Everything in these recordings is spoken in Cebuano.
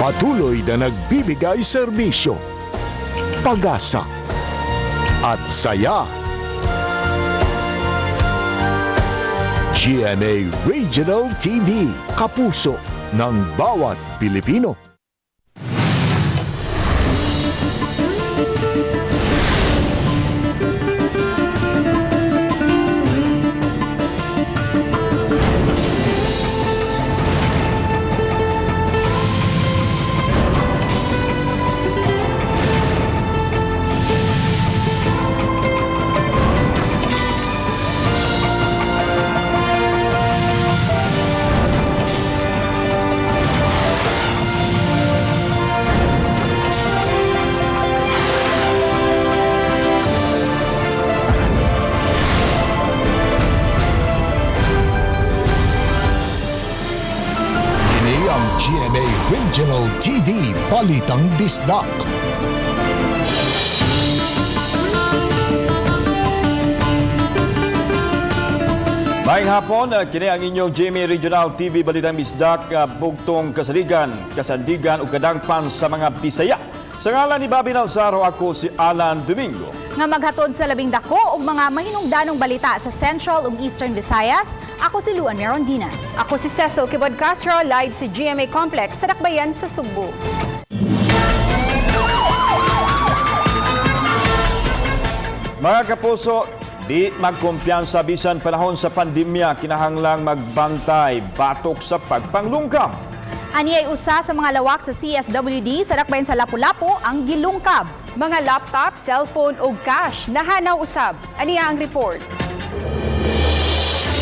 Patuloy na nagbibigay serbisyo, pag-asa at saya. GMA Regional TV, kapuso ng bawat Pilipino. Kini ang GMA Regional TV Balitang Bisdak. Maayong hapon, kini ang inyong GMA Regional TV Balitang Bisdak, bugtong kasaligan, kasandigan ug kadangpan sa mga Bisaya. Sa ngalan ni Bobby Nalzaro, ako si Alan Domingo. Nga maghatod sa labing dako ug mga mahinungdanong balita sa Central ug Eastern Visayas, ako si Luan Merondina. Ako si Cecil Kibod Castro, live sa GMA Complex sa Dakbayan sa Sugbo. Mga kapuso, di magkumpiyansa bisan panahon sa pandemya, kinahanglang magbantay batok sa pagpanglungkab. Ani ay usa sa mga lawak sa CSWD sa Dakbayan sa Lapu-Lapu ang gilungkab. Mga laptop, cellphone ug cash nahanaw usab. Aniya ang report.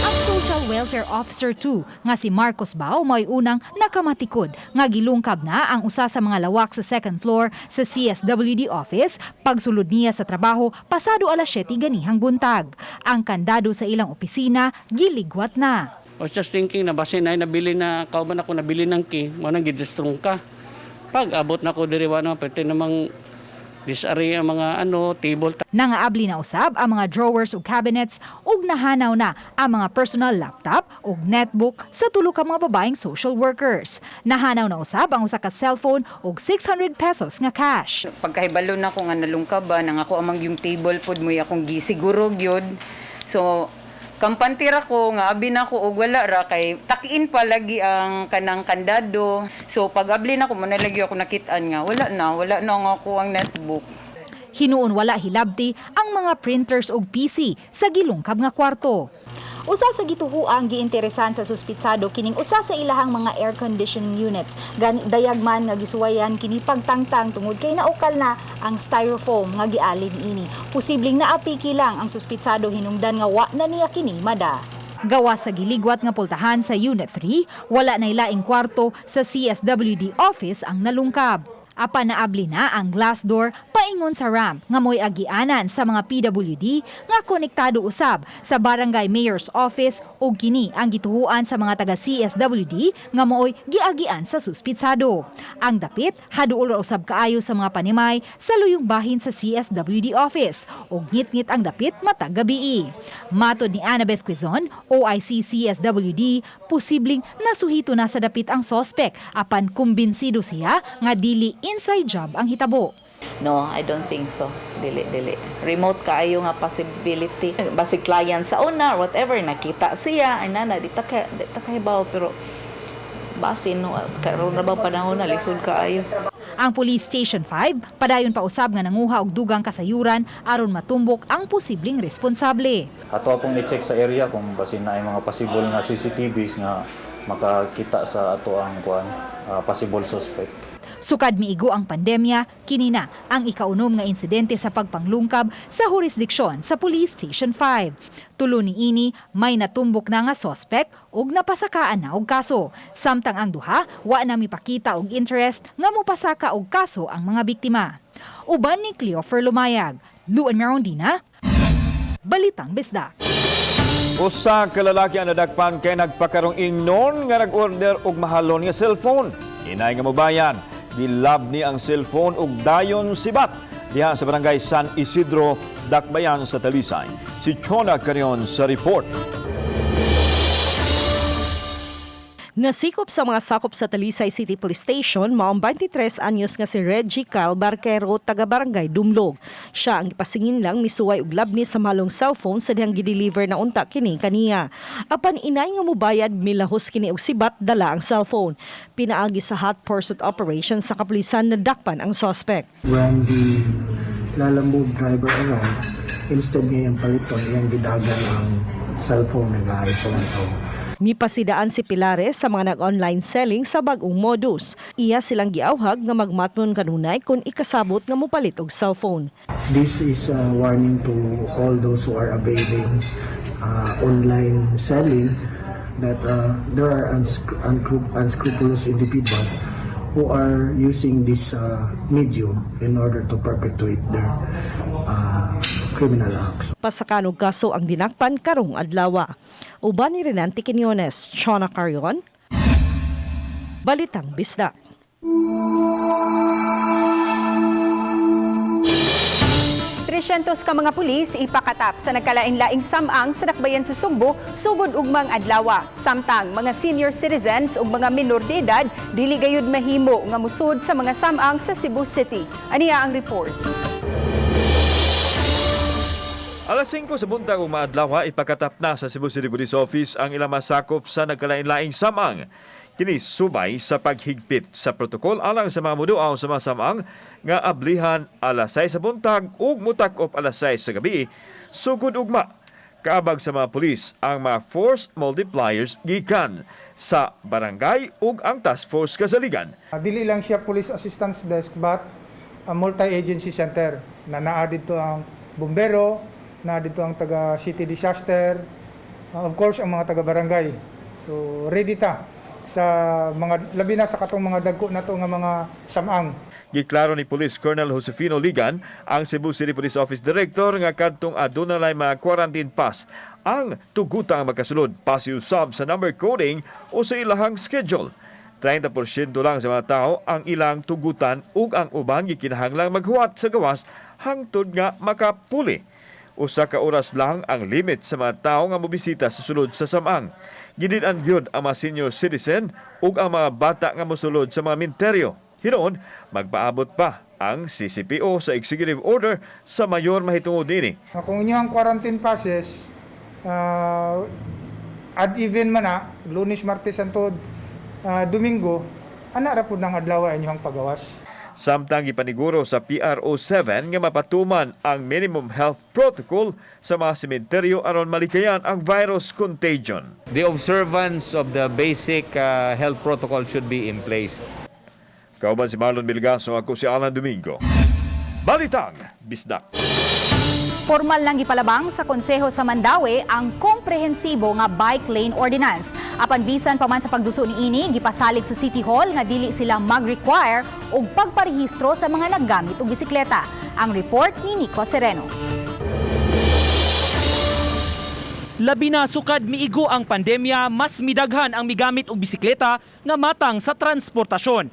Ang Social Welfare Officer 2 nga si Marcos Bao mo'y unang nakamatikod nga gilungkab na ang usa sa mga lawak sa second floor sa CSWD office pagsulod niya sa trabaho pasado alas 7 ganihang buntag. Ang kandado sa ilang opisina giligwat na. I was just thinking na basin ay nabili na, kauban ako nabili ng key, mo nang gidistrong ka. Pag abot na ko diri wa na pwede namang disarray ang mga ano, table. Nangaabli na usab ang mga drawers ug cabinets ug nahanaw na ang mga personal laptop ug netbook sa tulo ka mga babaeng social workers. Nahanaw na usab ang usa ka cellphone ug 600 pesos nga cash. Pagkahibalo na ko nga nalungka ba nang ako amang yung table pod mo akong gisiguro gyud. So kampante ra ko nga abi na ko og wala ra kay takiin pa lagi ang kanang kandado. So pag abli na ko mo na lagi ako nakit-an nga wala na nga ako ang netbook. Hinuon wala hilabti ang mga printers ug PC sa gilungkab nga kwarto. Usa sa gituhuang giinteresan sa suspitsado kining usa sa ilahang mga air conditioning units. Gani dayag man nga gisuwayan kini pagtangtang tungod kay naukal na ang styrofoam nga gialin ini. Posibleng naapiki lang ang suspitsado hinungdan nga wa na niya kini mada. Gawa sa giligwat nga pultahan sa Unit 3, wala na laing kwarto sa CSWD office ang nalungkab. Apan naabli na ang glass door paingon sa ramp nga mo'y agianan sa mga PWD nga konektado usab sa Barangay Mayor's Office ug kini ang gituhuan sa mga taga CSWD nga mooy giagian sa suspitsado. Ang dapit haduol ra usab kaayo sa mga panimay sa luyong bahin sa CSWD office ug ngitngit ang dapit matag gabii. Matod ni Annabeth Quizon, OIC CSWD, posibleng nasuhito na sa dapit ang sospek apan kumbinsido siya nga dili inside job ang hitabo. No, I don't think so. Dili, dili. Remote kaayo nga possibility. Basig client sa una or whatever, nakita siya, ay nana, di ta kahibaw, pero basin, no, karon na ba panahon na, lisod kaayo. Ang Police Station 5 padayon pa usab nga nanguha og dugang kasayuran aron matumbok ang posibleng responsable. Ato pong i-check sa area kung basin na ay mga possible nga CCTVs nga makakita sa ato ang kuan, possible suspect. Sukad miigo ang pandemya, kini na ang ikaunom nga insidente sa pagpanglungkab sa jurisdiksyon sa Police Station 5. Tulo ni ini, may natumbok na nga sospek ug napasakaan na og kaso. Samtang ang duha, wa na mipakita og interest nga mopasaka og kaso ang mga biktima. Uban ni Cleofer Lumayag, Luan Merondina, Balitang Bisdak. Usa ka lalaki ang nadakpan kay nagpakarong ingnon nga nag-order og mahalon nga cellphone. Inay nga mobayan, gilab ni ang cellphone ug dayon sibat diha sa barangay San Isidro, Dakbayan sa Talisay. Si Chona Carion sa report. Nasikop sa mga sakop sa Talisay City Police Station maong 23 anyos nga si Reggie Kyle Barquero, taga Barangay Dumlog. Siya ang ipasingin lang misuway og labni sa mahalong cellphone sa dihang gideliver na unta kini kaniya. Apan inay nga mubayad, milahos kini og sibat dala ang cellphone. Pinaagi sa hot pursuit operation sa kapulisan, nadakpan ang suspect. When the Lalamove driver arrived, instead niya yung paliton, iyang gidagan ang cellphone nga iPhone. So, Mipasidaan si Pilares sa mga nag-online selling sa bag-ong modus. Iya silang giawhag nga magmatnon kanunay kung ikasabot nga mopalit og cellphone. This is a warning to all those who are availing online selling that there are unscrupulous individuals who are using this medium in order to perpetuate their criminal acts. Pasakan og kaso ang dinakpan karong adlaw. Uban ni Renante Quinones, Chona Carion, Balitang Bisdak. 300 ka mga pulis ipakatap sa nagkalain-laing samang sa dakbayan sa Sugbo sugod ugmang adlawa. Samtang mga senior citizens ug mga minor de edad dili gayud mahimo nga musud sa mga samang sa Cebu City. Aniya ang report. Alas 5 sa buntag ug maadlaw, ipakatap na sa Cebu City Police Office ang ilang masakop sa nagkalain-laing samang. Kini subay sa paghigpit sa protokol alang sa mga muduaw sa mga samang nga ablihan alas 6 sa buntag ug mutak-op alas 6 sa gabi sugod ugma. Kaabag sa mga pulis ang mga force multipliers gikan sa barangay ug ang task force kasaligan. Dili lang siya police assistance desk but a multi-agency center na naa dito ang bumbero, naa dito ang taga city disaster, of course ang mga taga barangay. So ready ta sa mga labi na sa katong mga dagko nato nga mga samang. Giklaro ni Police Colonel Josefino Ligan, ang Cebu City Police Office Director, nga kadtong aduna lay mga quarantine pass ang tugutang makasulod pasiusab sa number coding o sa ilahang schedule. 30% lang sa mga tao ang ilang tugutan ug ang uban gikinahanglang maghuwat sa gawas hangtod nga makapuli. 1 ka oras lang ang limit sa mga tao nga mobisita sa sulod sa samang. Gidid-an gyud ang mga senior citizen ug ang mga bata nga mosulod sa mga minteryo. Hinuon, magpaabot pa ang CCPO sa executive order sa mayor mahitungod nini. Kung inyong quarantine passes, ad even man na, Lunes, Martes, hantod Domingo, ana ra pud ng adlaw inyong pagawas. Samtang ipaniguro sa PRO 7 nga mapatuman ang minimum health protocol sa mga sementeryo aron malikayan ang virus contagion. The observance of the basic health protocol should be in place. Kauban si Marlon Bilgaso, ako si Alan Domingo. Balitang Bisdak. Formal nang gipalabang sa Konseho sa Mandaue ang komprehensibo nga bike lane ordinance. Apan bisan pa man sa pagduso niini, gipasalig sa City Hall nga dili sila mag-require og pagparehistro sa mga naggamit og bisikleta. Ang report ni Nico Sereno. Labi na sukad miigo ang pandemya, mas midaghan ang migamit og bisikleta nga matang sa transportasyon.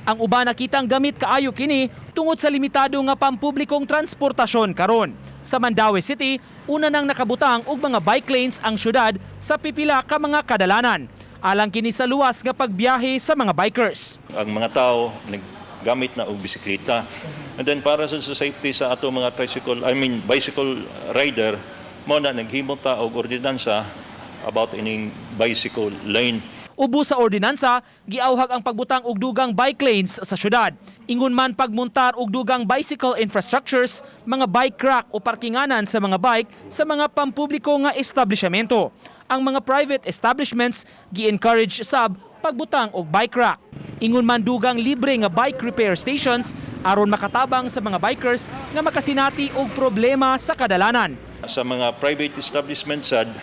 Ang uban nakitang gamit kaayo kini tungod sa limitado nga pampublikong transportasyon karon. Sa Mandaue City, una nang nakabutang og mga bike lanes ang syudad sa pipila ka mga kadalanan. Alang kini sa luwas nga pagbiyahe sa mga bikers. Ang mga tao naggamit na og bisikleta. And then para sa safety sa ato mga tricycle, I mean bicycle rider, mao na naghimo ta og ordinansa about ining bicycle lane. Ubos sa ordinansa, giawhag ang pagbutang og dugang bike lanes sa syudad. Ingon man pagmuntar og dugang bicycle infrastructures, mga bike rack o parkinganan sa mga bike sa mga pampubliko nga establishmento. Ang mga private establishments gi-encourage sab pagbutang og bike rack. Ingon man dugang libre nga bike repair stations aron makatabang sa mga bikers nga makasinati og problema sa kadalanan. Sa mga private establishment sad,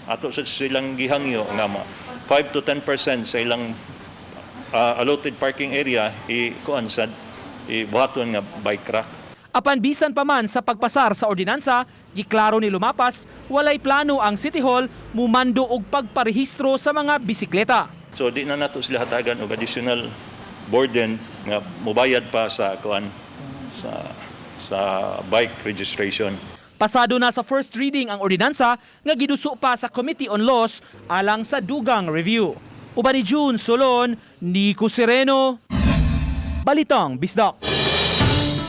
ato sa silang gihangyo nga 5 to 10% sa ilang allotted parking area i kuan sad, ibuhaton nga bike rack. Apan bisan pa man sa pagpasar sa ordinansa, giklaro ni Lumapas, walay plano ang City Hall mumando og pagparehistro sa mga bisikleta. So di na nato sila hatagan og additional burden nga mobayad pa sa kuan sa bike registration. Pasado na sa first reading ang ordinansa nga giduso pa sa Committee on Laws alang sa dugang review. Uban ni June Solon, Nico Sereno, Balitang Bisdak.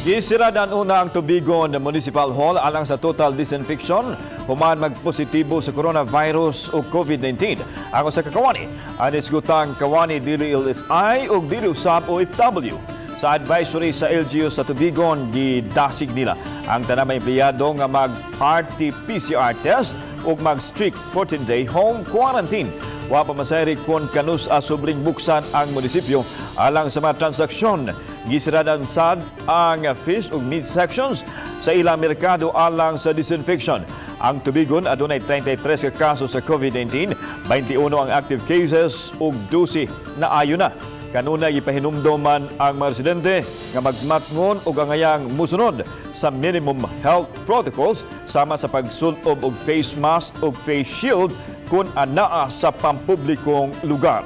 Gisiradan una ang Tubigon Municipal Hall alang sa total disinfection human magpositibo sa coronavirus o COVID-19. Ang usa ka kawani, ang isgutang kawani dili LSI ug dili usab OFW. Sa advisory sa LGU sa Tubigon, gidasig nila ang tanang mga empleyado nga mag RT-PCR test ug mag strict 14-day home quarantine. Wa pa masayri kung kanus-a subling buksan ang munisipyo alang sa mga transaksyon. Gisiradan sad ang fish ug meat sections sa ilang merkado alang sa disinfection. Ang Tubigon adunay 33 ka kaso sa COVID-19, 21 ang active cases ug 12 na ayo na. Kanunay gipahinumduman ang mga residente nga magmatngon og angayang musunod sa minimum health protocols sama sa pagsulob og face mask ug face shield kung anaa sa pampublikong lugar.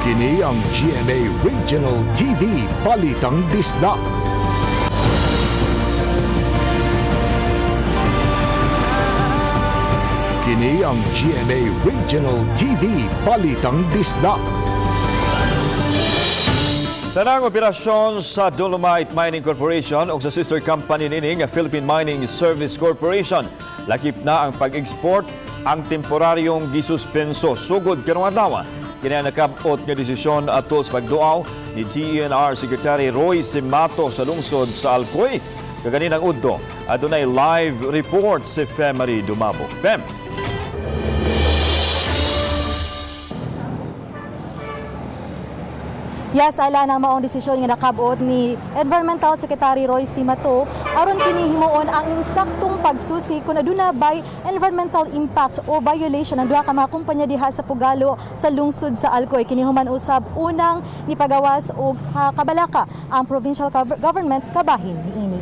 Kini ang GMA Regional TV Balitang Bisdak. Kini ang GMA Regional TV Balitang Bisdak. Tanang operasyon sa Dolomite Mining Corporation o sa sister company niini nga Philippine Mining Service Corporation. Lakip na ang pag-export ang temporaryong gisuspenso sugod karong adlaw. Kini ang nakab-ot nga desisyon atol sa pagduaw ni DENR Secretary Roy Cimatu sa lungsod sa Alcoy. Kaganinang udto, adunay live report si Femery Dumabo. Fem. Yes, ala na maong desisyon nga nakabot ni Environmental Secretary Roy Cimatu aron kini himuon ang insaktong pagsusi kung aduna bay environmental impact o violation ang duha ka mga kumpanya diha sa Pugalo sa lungsod sa Alcoy. Kini human usab unang nipagawas og kabalaka ang provincial government kabahin niini.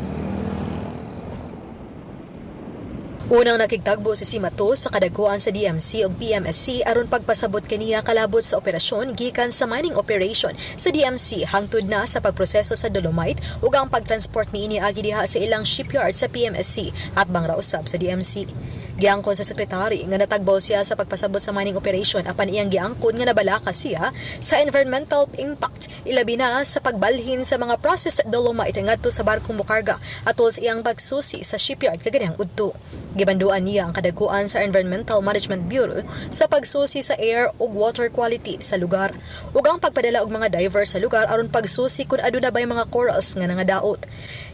Unang nakigtagbo si Cimatu sa kadaguan sa DMC ug PMSC aron pagpasabot kaniya kalabot sa operasyon gikan sa mining operation sa DMC hangtod na sa pagproseso sa dolomite ug ang pagtransport niini agi diha sa ilang shipyard sa PMSC at bangra usab sa DMC. Giangkon sa sekretary nga natagbaw siya sa pagpasabot sa mining operation apan iyang giangkon nga nabalaka siya sa environmental impact, ilabi na sa pagbalhin sa mga processed dolomite ngadto sa barkong mokarga atol sa iyang pagsusi sa shipyard kaganihang udto. Gibanduan niya ang kadaguan sa Environmental Management Bureau sa pagsusi sa air ug water quality sa lugar ug ang pagpadala og mga diver sa lugar aron pagsusi kung aduna bay mga corals nga nangadaot.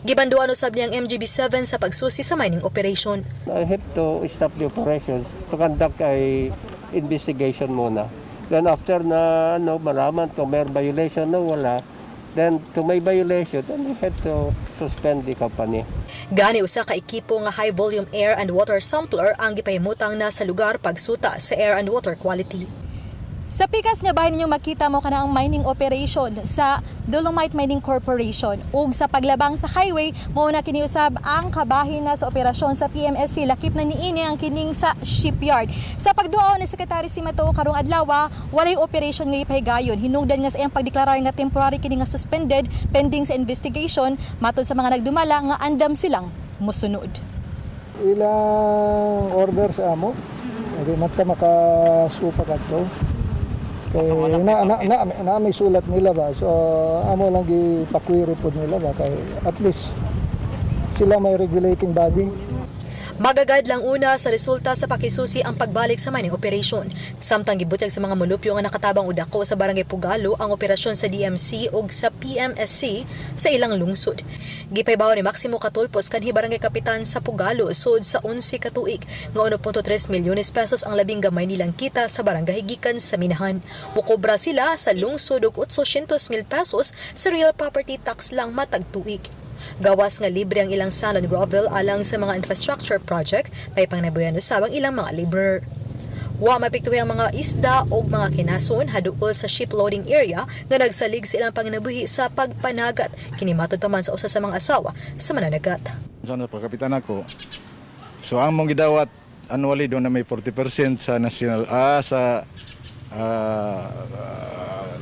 Gibanduan usab niya ang MGB7 sa pagsusi sa mining operation. I have to stop the operations to conduct a investigation muna. Then after na ano, malaman kung may violation o wala, then kung may violation, then we have to suspend the company. Gani usa ka ekipo nga high volume air and water sampler ang gipahimutang na sa lugar pagsuta sa air and water quality. Sa pikas nga bahin ninyo makita mo kana ang mining operation sa Dolomite Mining Corporation ug sa paglabang sa highway mao na kiniusab ang kabahin na sa operasyon sa PMSC, lakip na niini ang kining sa shipyard. Sa pagduaw ni Secretary Cimatu karong adlaw, walay operation nga ipahigayon hinungdan nga sa iyang pagdeklarar nga temporary kini nga suspended pending sa investigation, matod sa mga nagdumala nga andam silang mosunod. Ilang order sa amo, hindi man ta makasupa kadto. Kay na may sulat nila ba, so amo lang gipakwiri pod nila ba, kay at least sila may regulating body. Magagad lang una sa resulta sa pakisusi ang pagbalik sa mining operation. Samtang gibutyag sa mga mulupyo nga nakatabang og dako sa Barangay Pugalo ang operasyon sa DMC ug sa PMSC sa ilang lungsod. Gipaybaw ni Maximo Catulpos kanhi barangay kapitan sa Pugalo sud sa 11 ka tuig nga 1.3 milyones pesos ang labing gamay nilang kita sa barangay gikan sa minahan. Mukobra sila sa lungsod og 800,000 pesos sa real property tax lang matag tuig. Gawas nga libre ang ilang sand and gravel alang sa mga infrastructure project, may pangnabuyan usab ang ilang mga laborer. Wa mapiktuwi ang mga isda o mga kinason haduol sa ship loading area nga nagsalig sa ilang panginabuhi sa pagpanagat. Kini matod pa man sa usa sa mga asawa sa mananagat. Sana pagkapitan ako. So ang mong gidawat annually doon na may 40% sa national sa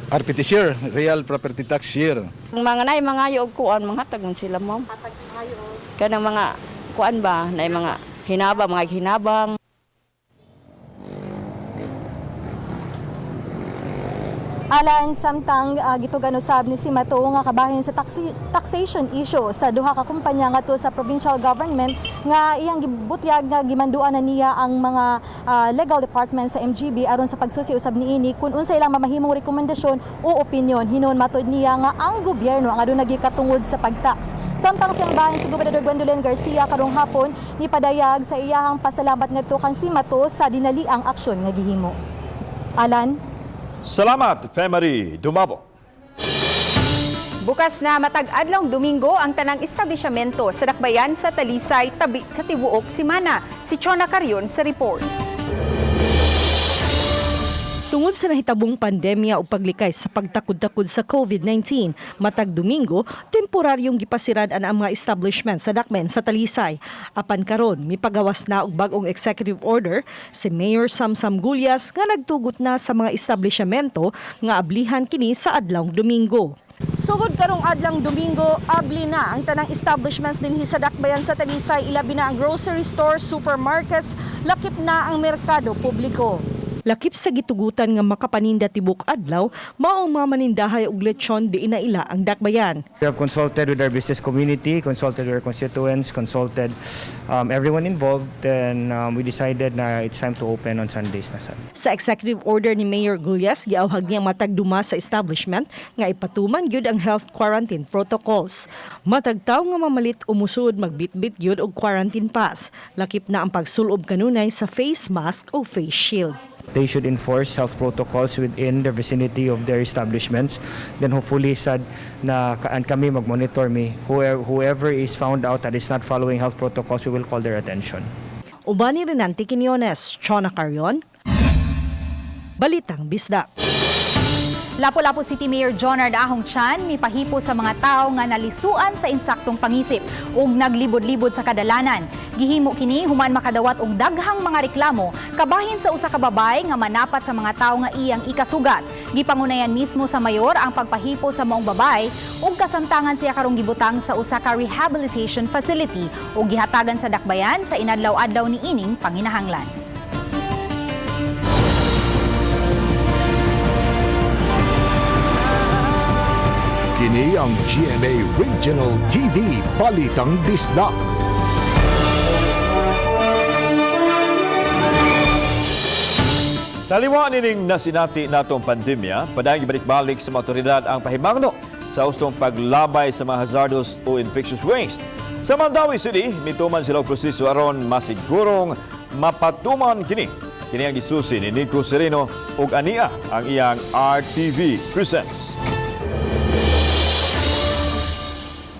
RPT share, real property tax share. Ang mga nay mga og kuan mga man sila, ma'am. Kanang mga kuan ba nay mga Hinabang, mga hinabang. Alan, samtang gitugan usab ni si Mato nga kabahin sa taxation issue sa duha ka kumpanya ngadto sa provincial government nga iyang gibutyag nga gimanduan na niya ang mga legal department sa MGB aron sa pagsusi usab niini kung unsay ilang mamahimong rekomendasyon o opinyon. Hinuon matud niya nga ang gobyerno ang aduna gikatungod sa pagtax. Samtang siyang bahin si Gobernador Gwendolyn Garcia karong hapon nipadayag sa iyahang pasalamat ngadto kang si Mato sa dinaliang aksyon nga gihimo. Alan. Salamat, Femery Dumabo. Bukas na matag adlawng Domingo ang tanang establishmento sa dakbayan sa Talisay tabi sa tibuok simana. Si Chona Carion sa report. Tungod sa nahitabong pandemya o paglikay sa pagtakod-takod sa COVID-19, matag Domingo, temporaryong gipasirad ang mga establishment sa Dakmen sa Talisay. Apan karon, mipagawas na og bag-ong executive order si Mayor Samsam Gullas nga nagtugot na sa mga establishmento nga ablihan kini sa adlawng Domingo. Sugod karong adlang Domingo, abli na ang tanang establishments dinhi sa Dakbayan sa Talisay, ilabi na ang grocery stores, supermarkets, lakip na ang merkado publiko. Lakip sa gitugutan nga makapaninda tibok adlaw, maong mga manindahay og lechon di inaila ang Dakbayan. We have consulted with our business community, consulted with our constituents, consulted everyone involved, and we decided na it's time to open on Sundays na sad. Sa executive order ni Mayor Gullas, giawhag niya matag duma sa establishment nga ipatuman gyud ang health quarantine protocols. Matag tawo nga mamalit umusod magbitbit gyud og quarantine pass. Lakip na ang pagsulob kanunay sa face mask o face shield. They should enforce health protocols within the vicinity of their establishments. Then hopefully sad na and kami mag-monitor mi whoever is found out that is not following health protocols, we will call their attention. Uban ni Renante Quinones, Chona Carion, Balitang Bisdak. Lapu-Lapu City Mayor Jonard Ahong Chan mipahipo sa mga tao nga nalisuan sa insaktong pangisip ug naglibod-libod sa kadalanan. Gihimo kini human makadawat og daghang mga reklamo kabahin sa usa ka babay nga manapat sa mga tao nga iyang ikasugat. Gipangunayan mismo sa mayor ang pagpahipo sa maong babay ug kasamtangan siya karong gibutang sa usa ka rehabilitation facility ug gihatagan sa dakbayan sa inadlaw-adlaw niining panginahanglan. Kini ang GMA Regional TV Balitang Bisdak. Taliwa nining nasinati natong pandemya, padayon gibalik-balik sa mga otoridad ang pahimangno sa ustong paglabay sa mga hazardous o infectious waste. Sa Mandaue City, mituman sila og proseso aron masigurong mapatuman kini. Kini ang gisusi ni Nico Sereno ug ania ang iyang RTV Presents.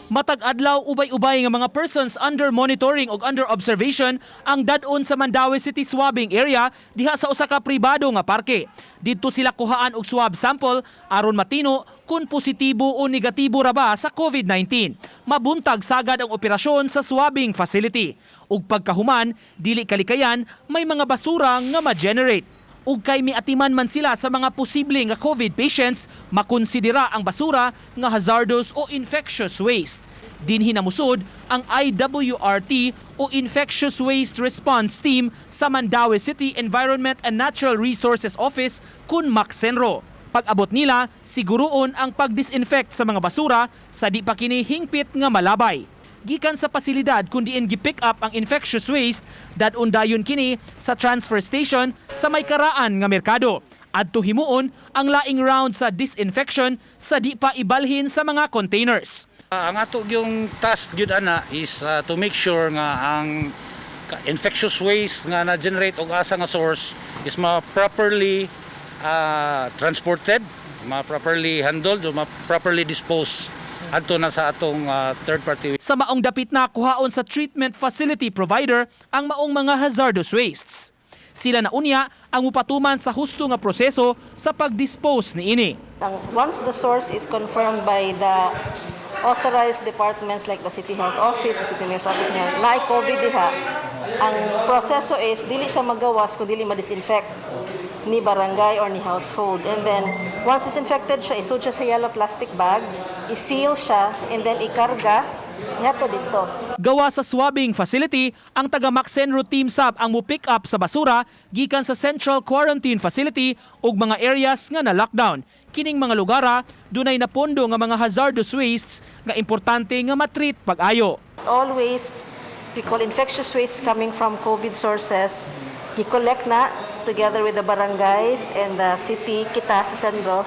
Matag adlaw ubay-ubay nga mga persons under monitoring og under observation ang dad-on sa Mandaue City swabbing area diha sa usa ka pribado nga parke. Didto sila kuhaan og swab sample aron matino kung positibo o negatibo ra ba sa COVID-19. Mabuntag sagad ang operasyon sa swabbing facility. Ug pagkahuman, dili kalikayan may mga basura nga ma-generate. Ug kay miatiman man sila sa mga posible nga COVID patients, makonsidera ang basura nga hazardous o infectious waste. Dinhi namusod ang IWRT o Infectious Waste Response Team sa Mandaue City Environment and Natural Resources Office kun Maxenro. Pag-abot nila, siguroon ang pag-disinfect sa mga basura sa di pa kini hingpit nga malabay. Gikan sa pasilidad kun diin gi-pick up ang infectious waste, dad-on dayon kini sa transfer station sa may karaan nga merkado. Adto himuon ang laing round sa disinfection sa di pa ibalhin sa mga containers. Ang ato yung task gyud ana is to make sure nga ang infectious waste nga na-generate og asa nga source is ma-properly transported, ma-properly handled, o ma-properly disposed adto na sa atong third party. Sa maong dapit na kuhaon sa treatment facility provider ang maong mga hazardous wastes. Sila na unya ang mupatuman sa husto nga proseso sa pagdispose niini. Once the source is confirmed by the authorized departments like the City Health Office, the City Mayor's Office nga naay COVID diha, ang proseso is dili siya magawas kung dili ma-disinfect ni barangay or ni household. And then, once disinfected siya, isud siya sa yellow plastic bag, i-seal siya, and then ikarga Ihatod dito. Gawa sa swabbing facility, ang taga Maxenro Team SAP ang mo-pick up sa basura gikan sa Central Quarantine Facility ug mga areas nga na lockdown. Kining mga lugara dunay napondo nga mga hazardous wastes nga importante nga matreat pag-ayo. All waste, we call infectious waste coming from COVID sources, gi-collect na together with the barangays and the city kita sa Senro.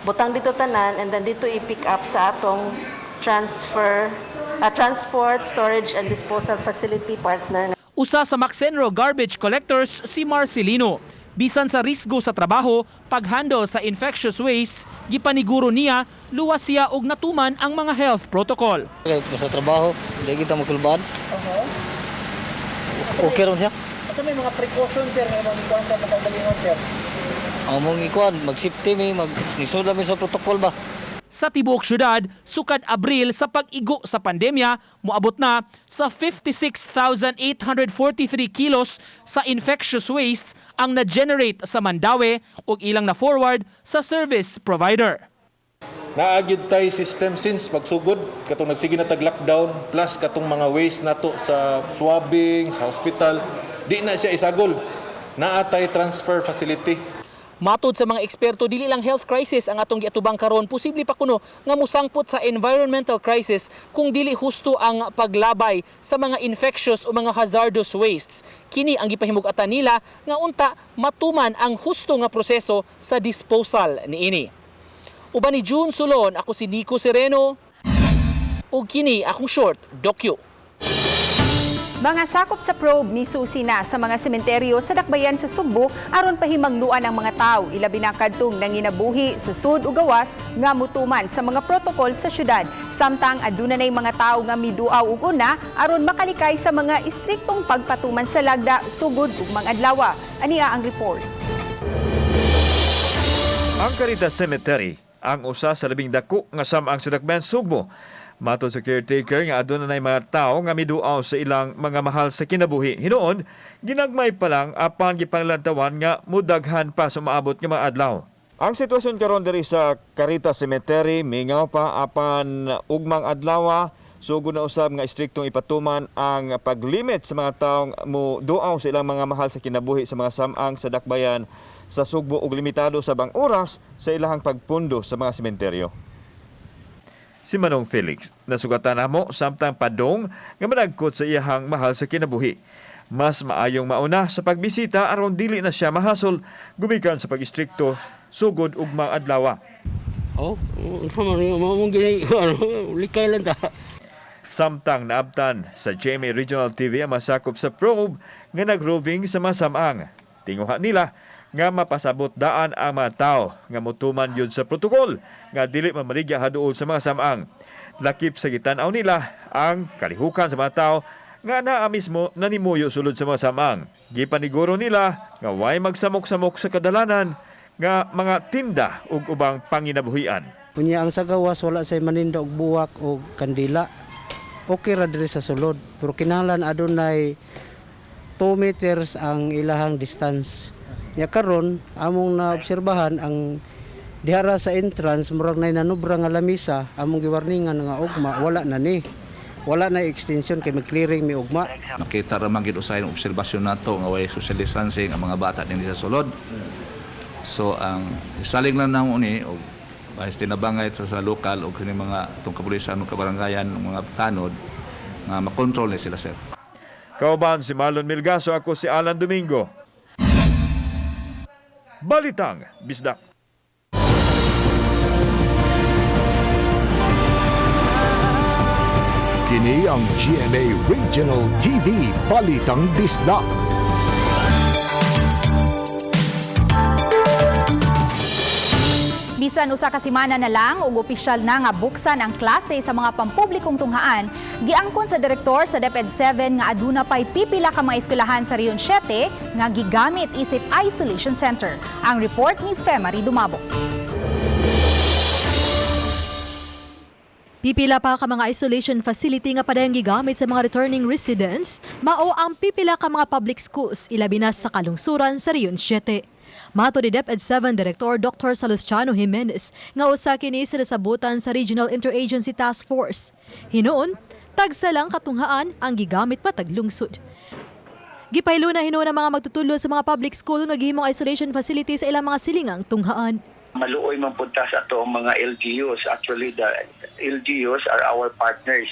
Butang dito tanan and then dito i-pick up sa atong transfer transport, storage and disposal facility partner. Usa sa Maxenro garbage collectors si Marcelino. Bisan sa risgo sa trabaho, paghandle sa infectious wastes, gipaniguro niya luwas siya og natuman ang mga health protocol. Okay, sa trabaho, hindi kita makulbaan. Okay ron siya. Ito may mga precautions, sir, nga imong ikuan sa pagkagalingon, sir. Ang mong ikuan, mag-safety mi, mag nisunod mi sa protocol ba. Sa tibuok syudad, sukad Abril sa pag-igo sa pandemya, moabot na sa 56,843 kilos sa infectious wastes ang na-generate sa Mandaue ug ilang na-forward sa service provider. Naa gyud tay system since pagsugod katong nagsige na tag lockdown plus katong mga waste nato sa swabbing sa hospital, di na siya isagol. Naa tay transfer facility. Matod sa mga eksperto, dili lang health crisis ang atong giatubang karon, posible pa kuno nga mosangpot sa environmental crisis kung dili husto ang paglabay sa mga infectious o mga hazardous wastes. Kini ang gipahimug-atan nila nga unta matuman ang husto nga proseso sa disposal niini. Uban ni June Sulon, ako si Nico Sereno ug kini akong short docu. Mga sakop sa probe misusi na sa mga sementeryo sa dakbayan sa Sugbo aron pahimangluan ang mga tao, ilabi na kadtong nanginabuhi, susud o gawas nga mutuman sa mga protokol sa syudad. Samtang aduna nay mga tao nga miduaw og una aron makalikay sa mga istriktong pagpatuman sa lagda sugod ugmang adlaw. Ania ang report. Ang Caritas Cemetery ang usa sa labing dako nga samang sa dakbayan Sugbo. Matod sa caretaker nga aduna nay mga tao nga miduaw sa ilang mga mahal sa kinabuhi. Hinuon, ginagmay pa lang apan gipanglantawan nga mudaghan pa sa maabot nga mga adlaw. Ang sitwasyon karon diri sa Caritas Cemetery mingaw pa apan ugmang adlaw, sugod na usab nga istriktong ipatuman ang paglimit sa mga taong muduaw sa ilang mga mahal sa kinabuhi sa mga samang sa dakbayan sa Sugbo ug limitado sa bang oras sa ilahang pagpundo sa mga sementeryo. Si Manong Felix nasugatan namo samtang padong nga managkot sa iyahang mahal sa kinabuhi. Mas maayong mauna sa pagbisita aron dili na siya mahasol gumikan sa pag-istrikto sugod ugmang adlaw. Oh, mao gini likay lang ta. Samtang naabtan sa GMA Regional TV ang masakop sa probe nga nagroving sa mga samang. Tinguha nila nga mapasabot daan ang mga tao nga mutuman yun sa protokol nga dili mamaligya haduol sa mga samang. Lakip sa gitan-aw nila ang kalihukan sa mga tao nga naa mismo nanimuyo sulod sa mga samang. Gipaniguro nila nga way magsamok-samok sa kadalanan nga mga tinda ug ubang panginabuhian. Unya ang sa gawas wala say maninda og buwak o kandila. Okay ra diri sa sulod pero kinahanglan adunay 2 meters ang ilahang distance. Nya karon among naobserbahan ang dihara sa entrance murag nay nanubra nga lamisa, among giwarningan nga ugma wala na ni. Wala na extension kay mag-clearing mi ugma. Nakita ra man gid usay ang obserbasyon nato nga way social distancing ang mga bata dinhi sa sulod. So ang salig lang namo ni og bahis tinabangay sa lokal o kini mga atong kapulisan o kabarangayan mga tanod nga makontrol ni sila, sir. Kauban si Marlon Milgaso, ako si Alan Domingo. Balitang Bisdak. Kini ang GMA Regional TV Balitang Bisdak. Bisan usa ka semana na lang og opisyal na nga buksan ang klase sa mga pampublikong tunghaan, giangkon sa direktor sa DepEd 7 nga aduna pay pipila ka mga eskwelahan sa Region 7 nga gigamit isip isolation center. Ang report ni Femari Dumabo. Pipila pa ka mga isolation facility nga padayong gigamit sa mga returning residents, mao ang pipila ka mga public schools ilabi na sa kalungsuran sa Region 7. Matod ni DepEd 7 Director Dr. Salustiano Jimenez nga usa kini sa nasabutan sa Regional Interagency Task Force. Hinuon, tagsa lang katunghaan ang gigamit matag lungsod. Gipahilo na hinuon ang mga magtutudlo sa mga public school nga gihimong isolation facility sa ilang mga silingang tunghaan. Maluoy man pud ta sa atong mga LGUs. Actually, the LGUs are our partners.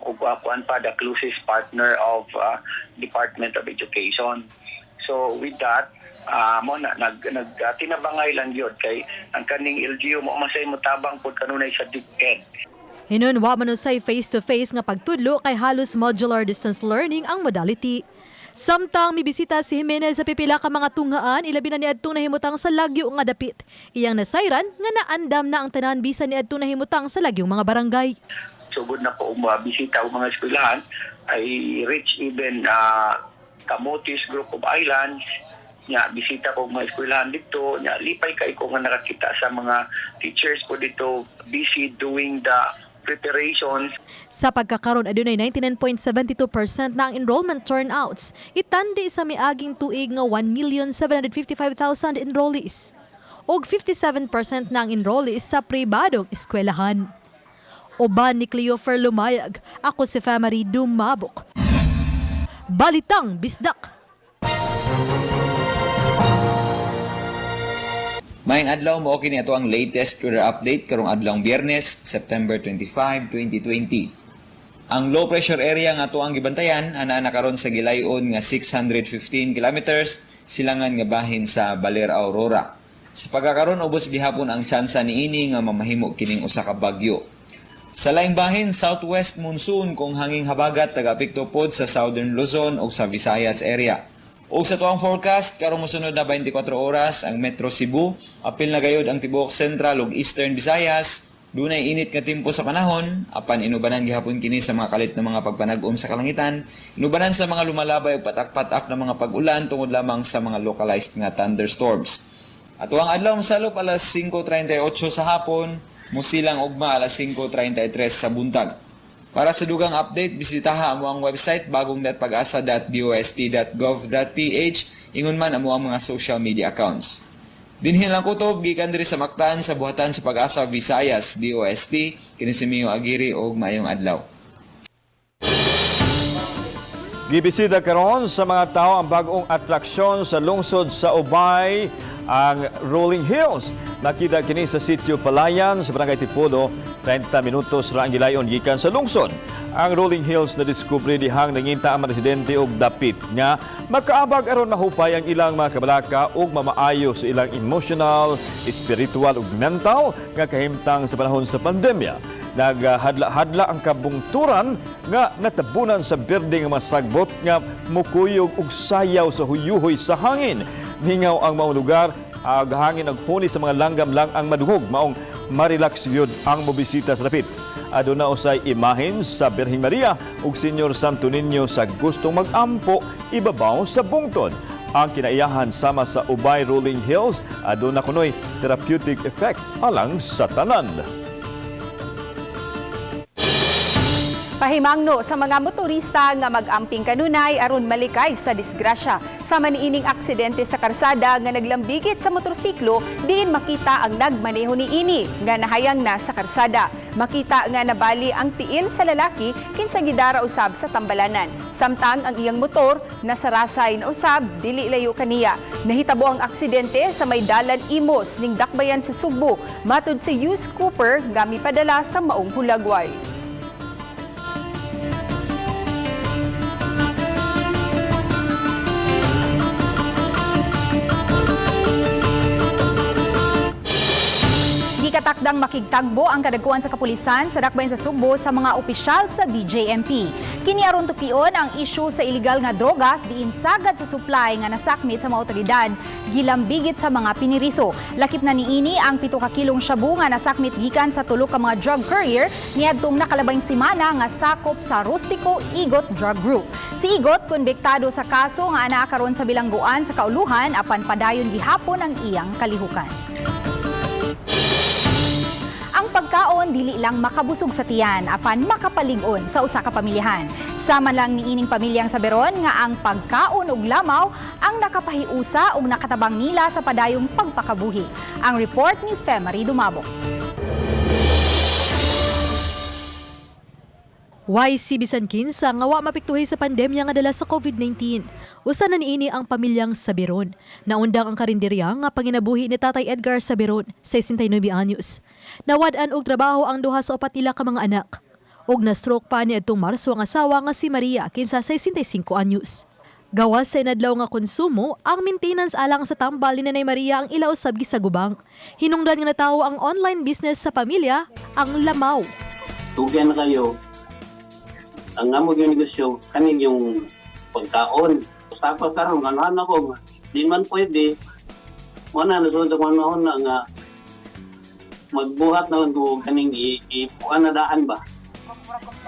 Ug kuan pa, the closest partner of Department of Education. So with that, mo na nag nag tinabangay lang gyud kay ang kaning LGU mo masay mo tabang pud kanunay sa DepEd. Hinuon wa man usay face-to-face nga pagtudlo kay halos modular distance learning ang modality. Samtang mibisita si Jimenez sa pipila ka mga tunghaan, ilabi na niadtong nahimutang sa lagyo nga dapit. Iyang nasayran nga naandam na ang tanan bisan niadtong nahimutang sa lagyong mga barangay. Sugod na ko bisita og mga eskwelahan, I reach even Camotes Group of Islands nya, bisita ko mga eskwelahan dito nya. Lipay kay ko nga nakakita sa mga teachers ko dito busy doing the preparations. Sa pagkakaron, adunay 99.72% na ang enrollment turnouts. Itandi sa miaging tuig nga 1,755,000 enrollees. Og 57% na ang enrollees sa pribadong eskwelahan. Uban ni Cleofer Lumayag, ako si Famary Dumabok. Balitang Bisdak. Maayong adlaw, mao kini ato ang latest weather update karong adlawng Biyernes, September 25, 2020. Ang low pressure area nga ato ang gibantayan anaa na karon sa gilayon nga 615 kilometers silangan nga bahin sa Baler, Aurora. Sa pagkakaron, ubos gihapon ang tsansa niini nga mamahimo kining usa ka bagyo. Sa laing bahin, southwest monsoon kung hanging habagat tagaapekto pod sa southern Luzon ug sa Visayas area. Ug sa tuang forecast, karong mosunod na 24 oras, ang Metro Cebu, apil na gayod ang tibuok Central ug Eastern Visayas, dunay init nga timpo sa panahon, apan inubanan gihapon kini sa mga kalit na mga pagpanag-om sa kalangitan, inubanan sa mga lumalabay ug patak-patak na mga pag-ulan tungod lamang sa mga localized nga thunderstorms. Ato ang adlaw mosalop alas 5:38 sa hapon, musilang ugma alas 5:33 sa buntag. Para sa dugang update, bisitaha amo ang website bagong.pagasa.dost.gov.ph, ingon man amo ang mga social media accounts. Dinhi lang kutob gikan diri sa Mactan sa buhatan sa Pag-asa Visayas DOST, kini si Mio Aguirre og maayong adlaw. Gibisita karon sa mga tao ang bag-ong atraksyon sa lungsod sa Ubay, ang Rolling Hills. Nakita kini sa Sitio Palayan sa Barangay Tipolo, 30 minutos ra ang gilayon gikan sa lungsod. Ang Rolling Hills na diskubre dihang nanginta ang mga residente og dapit nga makaabag aron mahupay ang ilang mga kabalaka ug mamaayo sa ilang emotional, spiritual ug mental nga kahimtang sa panahon sa pandemya. Naghadla-hadla ang kabungturan nga natabunan sa berde nga masagbot nga mukuyog og sayaw sa huyuhoy sa hangin. Mingaw ang maong lugar, ag hangin ug huni sa mga langgam lang ang madungog, maong marelax gyud ang mobisita sa dapit. Aduna usay imahen sa Birheng Maria ug Senyor Santo Niño sa gustong mag-ampo ibabaw sa bungtod. Ang kinaiyahan sama sa Ubay Rolling Hills aduna kunoy therapeutic effect alang sa tanan. Pahimangno sa mga motorista nga mag-amping kanunay aron malikay sa disgrasya. Sa maniining aksidente sa karsada nga naglambigit sa motorsiklo, diin makita ang nagmaneho niini nga nahayang na sa karsada. Makita nga nabali ang tiil sa lalaki kinsa gidara usab sa tambalanan. Samtang ang iyang motor nasarasay na usab dili layo kaniya. Nahitabo ang aksidente sa may dalan Imos ning Dakbayan sa Sugbo. Matud si Hughes Cooper nga mipadala sa Maong Hulagway. Gikatakdang makigtagbo ang kadagkuan sa kapulisan sa dakbayan sa Sugbo sa mga opisyal sa BJMP. Kini aron tupion ang isyu sa iligal nga drogas diin sagad sa supply nga nasakmit sa mga otoridad gilambigit sa mga piniriso. Lakip na niini ang 7 ka kilong shabu nga nasakmit gikan sa tulo ka mga drug courier niadtong nakalabayng semana nga sakop sa Rustico Igot Drug Group. Si Igot konbiktado sa kaso nga anaa karon sa bilangguan sa kauluhan apan padayon gihapon ang iyang kalihukan. Ang pagkaon dili lang makabusog sa tiyan apan makapalig-on sa usa ka pamilyahan. Sama lang niining pamilyang sa Beron nga ang pagkaon og lamaw ang ang nakapahiusa ug nakatabang nila sa padayong pagpakabuhi. Ang report ni Femary Dumabo. YC bisan kinsa nga wa mapiktuhi sa pandemya nga dala sa COVID-19. Usa na niini ang pamilyang Sabiron. Naundang ang karinderya nga panginabuhi ni Tatay Edgar Sabiron, 69 anyos. Nawad-an og trabaho ang duha sa upat nila ka mga anak. Og na-stroke pa ni adtong Marso ang asawa nga si Maria, kinsa 65 anyos. Gawas sa inadlaw nga konsumo, ang maintenance alang sa tambal ni Nanay Maria ang ila usab gisagubang. Hinungdan nga natawo ang online business sa pamilya, ang lamaw. Tugyan na kayo. Ang amo yung negosyo, kanin yung pagkaon. Basta pa karon anuhan ako nga, di man pwede. Mo na nasunod ko ano na nga magbuhat na lang ko kaning i kuan na daan ba.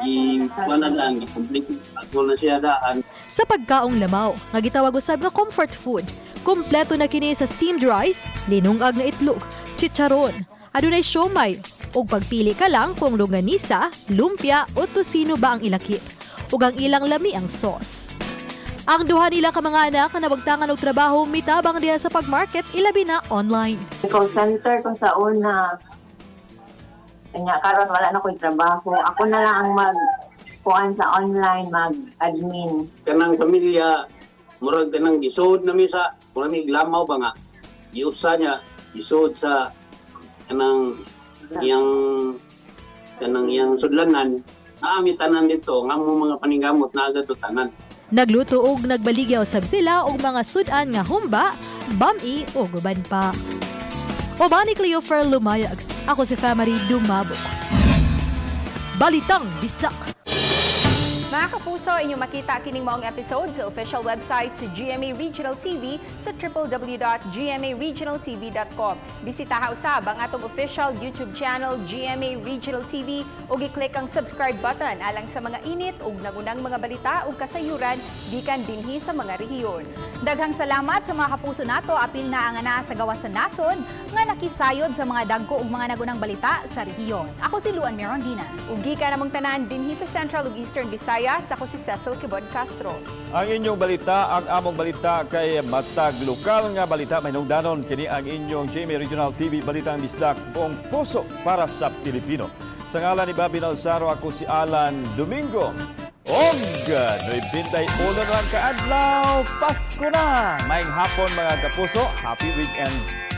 I kuan na daan, i-complete ako na siya daan. Sa pagkaong lamaw, nga gitawag usab nga comfort food. Kumpleto na kini sa steamed rice, linungag nga itlog, chicharon, adunay siomay, ug pagpili ka lang kung longganisa, lumpia o tosino ba ang ilakip, ug ang ilang lami ang sauce. Ang duha nila ka mga anak nga nabagtangan og trabaho mitabang diha sa pagmarket, ilabi na online. Call center ko sa una. Kanya karon wala na ko'y trabaho. Ako na lang ang mag kuan sa online, mag-admin. Kanang pamilya, murag kanang gisod na mi sa murag mi lamaw ba nga. Giusa niya, gisod sa kanang iyang sudlanan. Naami tanan dito nga mo mga paninggamot na agad tanan. Nagluto og nagbaligya usab sila og mga sudan nga humba, bami ug uban pa. Uban ni Cleofer Lumayag, ako si Famary Dumabok. Balitang Bisdak. Mga kapuso, inyong makita kining maong episode sa official website sa GMA Regional TV sa www.gmaregionaltv.com. Bisitaha usab ang atong official YouTube channel GMA Regional TV ug i-click ang subscribe button alang sa mga init ug nagunang mga balita ug kasayuran gikan dinhi sa mga rehiyon. Daghang salamat sa mga kapuso nato, apil na ang ana sa gawas sa nasod nga nakisayod sa mga dagko ug mga nagunang balita sa rehiyon. Ako si Luan Merondina. Ug gikan namong tanan dinhi sa Central ug Eastern Visayas, ako si Cecil Kibod Castro. Ang inyong balita, ang among balita kay matag lokal nga balita mahinungdanon, kini ang inyong GMA Regional TV Balitang Bisdak, buong puso para sa Pilipino. Sa ngalan ni Bobby Nalzaro, ako si Alan Domingo. Og 91 na lang kaadlaw, Pasko na! Maayong hapon, mga kapuso, happy weekend!